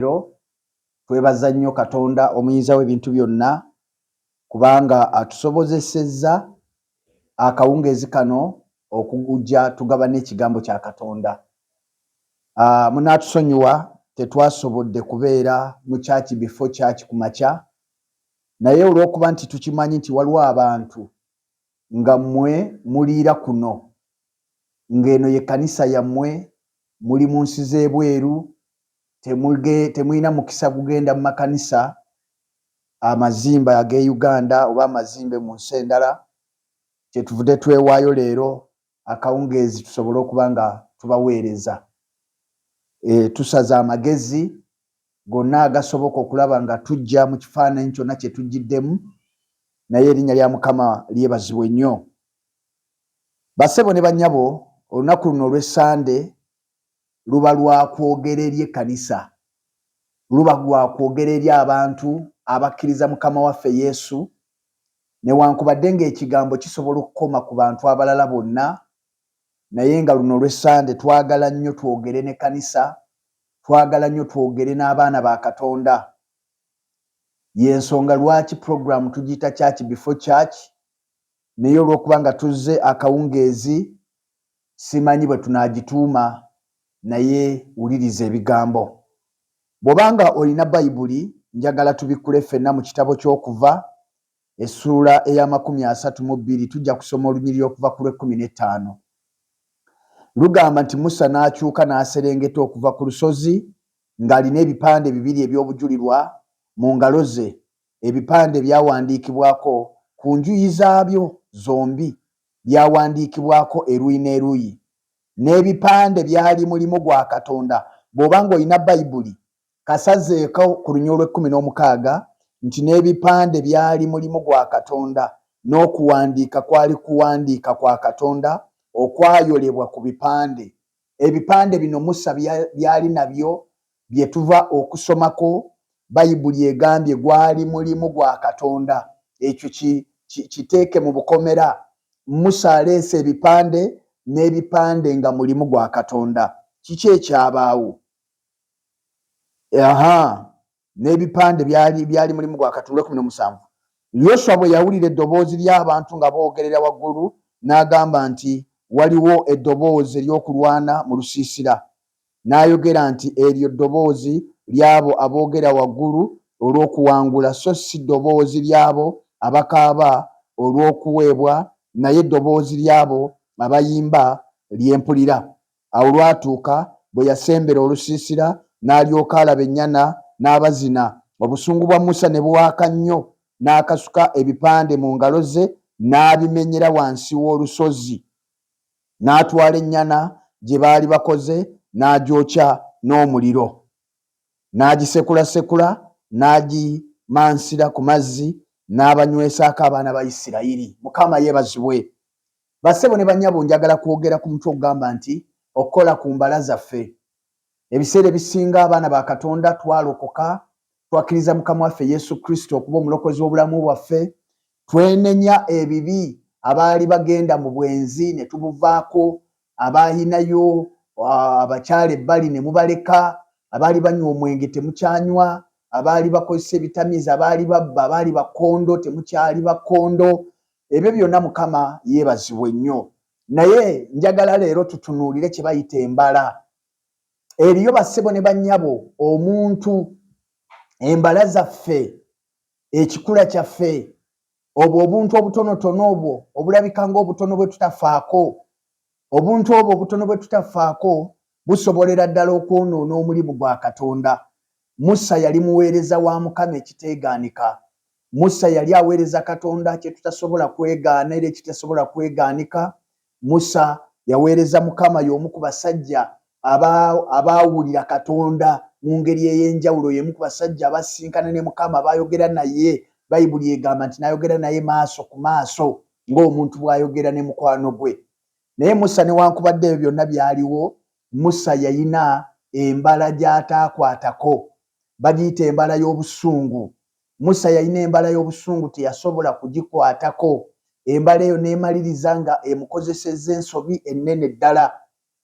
Leero twebaza nnyo Katonda omuyinza w'ebintu byonna kubanga atusobozesezza akawungeezi kano okujja tugabane ekigambo kya Katonda. Munaatusonyiwa tetwasobodde kubeera mu church before church ku makya, naye olw'okuba nti tukimanyi nti waliwo abantu nga mmwe muliira kuno, ng'eno ye kkanisa yammwe, muli mu nsi z'ebweru, temulina mukisa gugenda mu makanisa amazimbe ag'e Uganda oba amazimbe mu nsi endala, kyetuvudde twewaayo leero akawungeezi tusobole okuba nga tubaweereza. Tusaze amagezi gonna agasoboka okulaba nga tujja mu kifaananyi kyonna kye tujjiddemu, naye erinnya lya Mukama lyebazibwe nnyo. Bassebo ne bannyabo, olunaku luno olw'Essande luba lwa kwogera eri ekkanisa, luba lwa kwogera eri abantu abakkiriza Mukama waffe Yesu, newankubadde ng'ekigambo kisobola okukoma ku bantu abalala bonna, naye nga luno olw'Essande twagala nnyo twogere n'ekkanisa, twagala nnyo twogere n'abaana ba Katonda. Y'ensonga lwaki pulogulaamu tugiyita Church Before Church, naye olw'okuba nga tuzze akawungeezi, simanyi bwe tunaagituuma, naye wuliriza ebigambo. Bw'oba nga olina Bayibuli, njagala tubikkule ffenna mu kitabo ky'Okuva, essuula ey'amakumi asatu mu bbiri, tujja kusoma olunyiriri okuva ku lw'ekkumi n'ettaano. Lugamba nti Musa n'akyuka n'aserengeta okuva ku lusozi ng'alina ebipande bibiri eby'obujulirwa mu ngalo ze, ebipande byawandiikibwako ku njuyi zaabyo zombi, byawandiikibwako eruuyi n'eruuyi, n'ebipande byali mulimu gwa Katonda. Bw'oba ng'olina Bayibuli, kasazeeko ku lunyiriri olw'ekkumi n'omukaaga nti n'ebipande byali mulimu gwa Katonda, n'okuwandiika kwali kuwandiika kwa Katonda okwayolebwa ku bipande. Ebipande bino Musa byali nabyo bye tuva okusomako, Bayibuli egambye gwali mulimu gwa Katonda. Ekyo kiteeke mu bukomera. Musa aleese ebipande n'ebipande nga mulimu gwa Katonda. Kiki ekyabaawo? Aha, n'ebipande byali mulimu gwa Katonda. 17, Yoswa bwe yawulira eddoboozi ly'abantu nga boogerera waggulu, n'agamba nti, "Waliwo eddoboozi ery'okulwana mu lusiisira." N'ayogera nti, "Eryo ddoboozi ly'abo aboogera waggulu olw'okuwangula, so si ddoboozi ly'abo abakaaba olw'okuweebwa, naye eddoboozi ly'abo abayimba lye mpulira." Awo lwatuuka bwe yasembera olusiisira, n'alyoka alaba ennyana n'abazina, obusungu bwa Musa ne bwaka nnyo, n'akasuka ebipande mu ngalo ze n'abimenyera wansi w'olusozi, n'atwala ennyana gye baali bakoze n'agyokya n'omuliro, n'agisekulasekula, n'agimansira ku mazzi, n'abanywesaako abaana ba Isirayiri. Mukama yeebazibwe. Bassebo ne bannyabo, njagala kwogera ku mutwe ogugamba nti okukola ku mbala zaffe. Ebiseera ebisinga abaana ba Katonda twalokoka, twakkiriza Mukama waffe Yesu Kristo okuba omulokozi w'obulamu bwaffe, twenenya ebibi, abaali bagenda mu bwenzi ne tubuvaako, abaalinayo abakyala ebbali ne mubaleka, abaali banywa omwenge temukyanywa, abaali bakozesa ebitamiiza, abaali babba, abaali bakondo temukyali bakondo. Ebyo byonna Mukama yeebazibwe nnyo. Naye njagala leero tutunuulire kye bayita embala. Eriyo, bassebo ne bannyabo, omuntu embala zaffe, ekikula kyaffe, obwo obuntu obutonotono obwo obulabika ng'obutono bwe tutafaako, obuntu obwo obutono bwe tutafaako busobolera ddala okwonoona omulimu gwa Katonda. Musa yali muweereza wa Mukama ekiteegaanika. Musa yali aweereza Katonda kye tutasobola kwegaana era ekitasobola kwegaanika. Musa yaweereza Mukama, y'omu ku basajja abaawulira Katonda mu ngeri ey'enjawulo, y'emu ku basajja abasisinkana ne Mukama, baayogera naye. Bayibuli egamba nti n'ayogera naye maaso ku maaso ng'omuntu bw'ayogera ne mukwano gwe. Naye Musa, newankubadde ebyo byonna byaliwo, Musa yayina embala gy'ataakwatako, bagiyita embala y'obusungu. Musa yalina embala y'obusungu, teyasobola kugikwatako. Embala eyo n'emaliriza nga emukozesezza ensobi ennene ddala.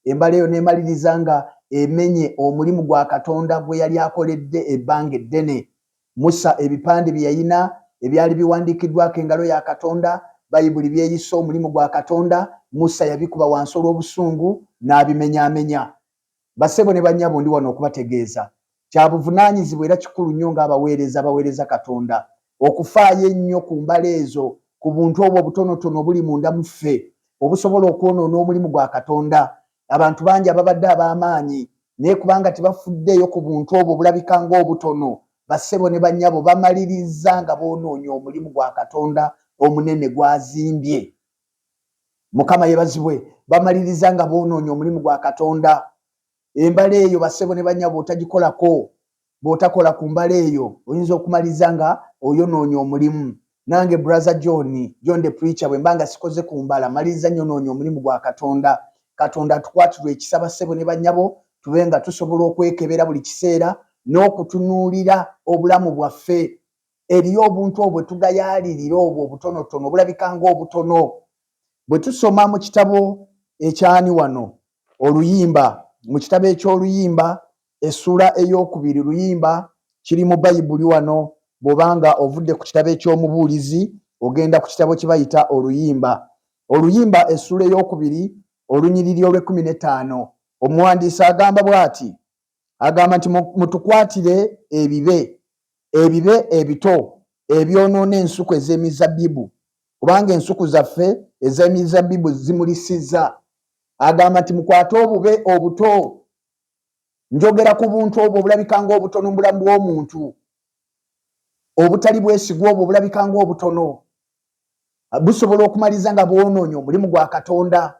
Embala eyo n'emaliriza nga emenye omulimu gwa Katonda gwe yali akoledde ebbanga eddene. Musa ebipande bye yalina ebyali biwandiikiddwako engalo ya Katonda, Bayibuli by'eyise omulimu gwa Katonda, Musa yabikuba wansi olw'obusungu n'abimenyaamenya. Bassebo ne bannyabo ndi wano okubategeeza, kya buvunaanyizibwa era kikulu nnyo ng'abaweereza abaweereza Katonda okufaayo ennyo ku mbala ezo, ku buntu obwo obutonotono obuli munda mu ffe obusobola okwonoona omulimu gwa Katonda. Abantu bangi ababadde ab'amaanyi naye kubanga tebafuddeeyo ku buntu obwo obulabika ng'obutono, bassebo ne bannyabo bamalirizza nga boonoonye omulimu gwa Katonda omunene gw'azimbye. Mukama yebazibwe, bamaliriza nga boonoonye omulimu gwa Katonda. Embala eyo bassebo ne bannyabo bw'otagikolako, bw'otakola ku mbala eyo oyinza okumaliriza nga oyonoonye omulimu. Nange Brother John, John the Preacher, bwe mba nga sikoze ku mbala maliriza nyonoonye omulimu gwa Katonda. Katonda atukwatirwe ekisa bassebo ne bannyabo tube nga tusobola okwekebera buli kiseera n'okutunuulira obulamu bwaffe. Eriyo obuntu obwo tugayaalirira obwo obutonotono obulabika ng'obutono. Bwe tusoma mu kitabo ekyani wano Oluyimba, mu kitabo eky'Oluyimba essuula ey'okubiri, Luyimba kiri mu Bayibuli wano, bw'oba nga ovudde ku kitabo eky'Omubuulizi ogenda ku kitabo kye bayita Oluyimba. Oluyimba essuula ey'okubiri olunyiriri olw'ekkumi n'ettaano omuwandiisi agamba bw'ati, agamba nti mutukwatire ebibe, ebibe ebito ebyonoona ensuku ez'emizabbibu, kubanga ensuku zaffe ez'emizabbibu zimulisizza. Agamba nti mukwate obube obuto. Njogera ku buntu obwo obulabika ng'obutono mu bulamu bw'omuntu, obutali bwesigwa obwo obulabika ng'obutono busobola okumaliriza nga bwonoonye omulimu gwa Katonda.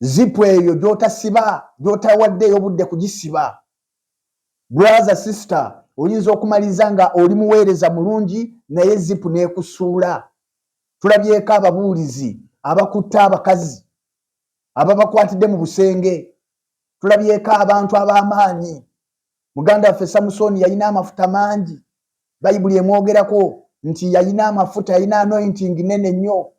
Zipu eyo gy'otasiba, gy'otawaddeeyo budde kugisiba, brother sister, oyinza okumaliriza nga oli muweereza mulungi naye zipu n'ekusuula. Tulabyeko ababuulizi abakutte abakazi ababakwatidde mu busenge. Tulabyeko abantu ab'amaanyi. Muganda waffe Samusooni yalina amafuta mangi, Bayibuli emwogerako nti yalina amafuta, yalina anointing nene nnyo.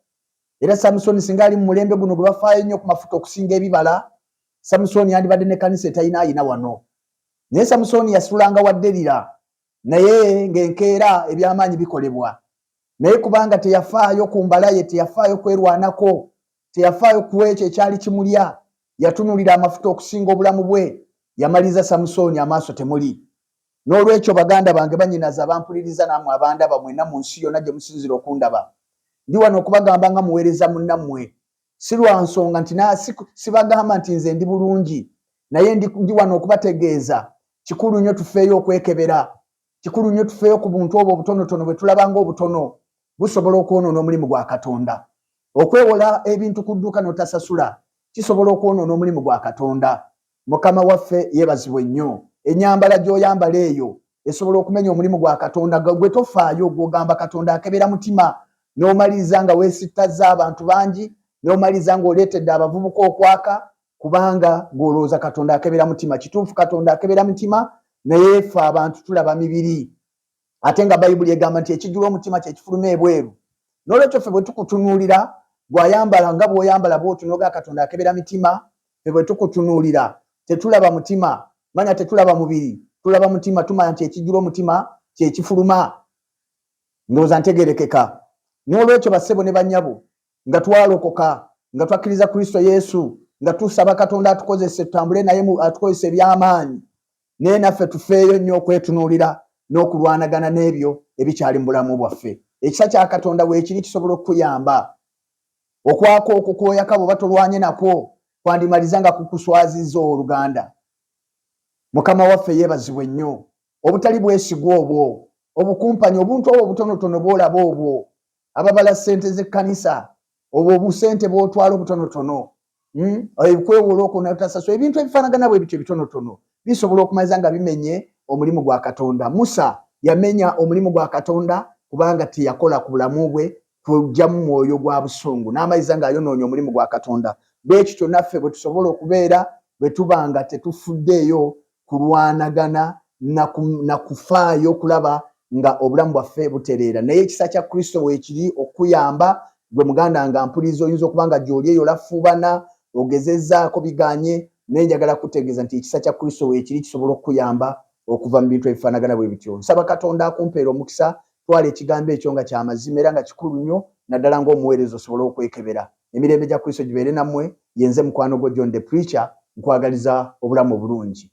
Era Samusooni singa ali mu mulembe guno gwe bafaayo nnyo ku mafuta okusinga ebibala, Samusooni yandibadde n'ekkanisa etalina ayina wano. Naye Samusooni yasulanga wa Derira, naye ng'enkeera eby'amaanyi bikolebwa. Naye kubanga teyafaayo ku mbala ye, teyafaayo kwerwanako, teyafaayo ku ekyo ekyali kimulya, yatunuulira amafuta okusinga obulamu bwe, yamaliriza Samusooni amaaso temuli. N'olwekyo baganda bange, bannyinaze abampuliriza nammwe abandaba mwenna mu nsi yonna gye musinziira okundaba, ndi wano okubagamba nga muweereza munnammwe. Si lwa nsonga nti sibagamba nti nze ndi bulungi, naye ndi wano okubategeeza kikulu nnyo tufeeyo okwekebera. Kikulu nnyo tufeeyo ku buntu obwo obutonotono bwe tulaba ng'obutono, busobola okwonoona omulimu gwa Katonda. Okwewola ebintu ku dduuka n'otasasula kisobola okwonoona omulimu gwa Katonda. Mukama waffe yeebazibwe nnyo. Ennyambala gy'oyambala eyo esobola okumenya omulimu gwa Katonda. Gwe tofaayo, gw'ogamba Katonda akebera mutima, n'omaliriza nga weesittazza abantu bangi, n'omaliriza ng'oleetedde abavubuka okwaka, kubanga gw'olowooza Katonda akebera mutima. Kituufu Katonda akebera mitima, naye ffe abantu tulaba mibiri, ate nga Bayibuli egamba nti ekijjula omutima kye kifuluma ebweru. N'olwekyo ffe bwe tukutunuulira, gw'ayambala nga bw'oyambala bw'otyo n'ogaa Katonda akebera mitima, ffe bwe tukutunuulira tetulaba mutima, manya tetulaba mubiri, tulaba mutima, tumanya nti ekijjula omutima kye kifuluma. Ndowooza ntegeerekeka. N'olwekyo bassebo ne bannyabo, nga twalokoka, nga twakkiriza Kristo Yesu, nga tusaba Katonda atukozese tutambule naye atukozese eby'amaanyi, naye naffe tufeeyo nnyo okwetunuulira n'okulwanagana n'ebyo ebikyali mu bulamu bwaffe. Ekisa kya Katonda weekiri kisobola okukuyamba. Okwaka okwo kw'oyaka bw'oba tolwanye nakwo kwandimaliza nga kukuswazizza ow'oluganda. Mukama waffe yeebazibwe nnyo. Obutali bwesigwa obwo, obukumpanya, obuntu obwo obutonotono bw'olaba obwo, ababala ssente z'ekkanisa, obwo obusente bw'otwala obutonotono, okwewola okwo n'otasasula, ebintu ebifaanagana bwe bityo ebitonotono bisobola okumaliza nga bimenye omulimu gwa Katonda. Musa yamenya omulimu gwa Katonda kubanga teyakola ku bulamu bwe kuggyamu mwoyo gwa busungu, n'amaliza ng'ayonoonye omulimu gwa Katonda. Bwe kityo naffe bwe tusobola okubeera bwe tuba nga tetufuddeeyo kulwanagana na kufaayo kulaba nga obulamu bwaffe butereera. Naye ekisa kya Kristo weekiri okukuyamba gwe muganda nga mpuliriza, oyinza okuba nga gy'oli eyo olafuubana, ogezezzaako biganye, Naye njagala kutegeeza nti ekisa kya Kristo weekiri, kisobola okukuyamba okuva mu bintu ebifaanagana bwe bityo. Nsaba Katonda akumpeera omukisa. Twala ekigambo ekyo nga kya mazima era nga kikulu nnyo, naddala ng'omuweereza osobole okwekebera. Emirembe gya Kristo gibeere nammwe. Yenze mukwano gwo John the Preacher, nkwagaliza obulamu obulungi.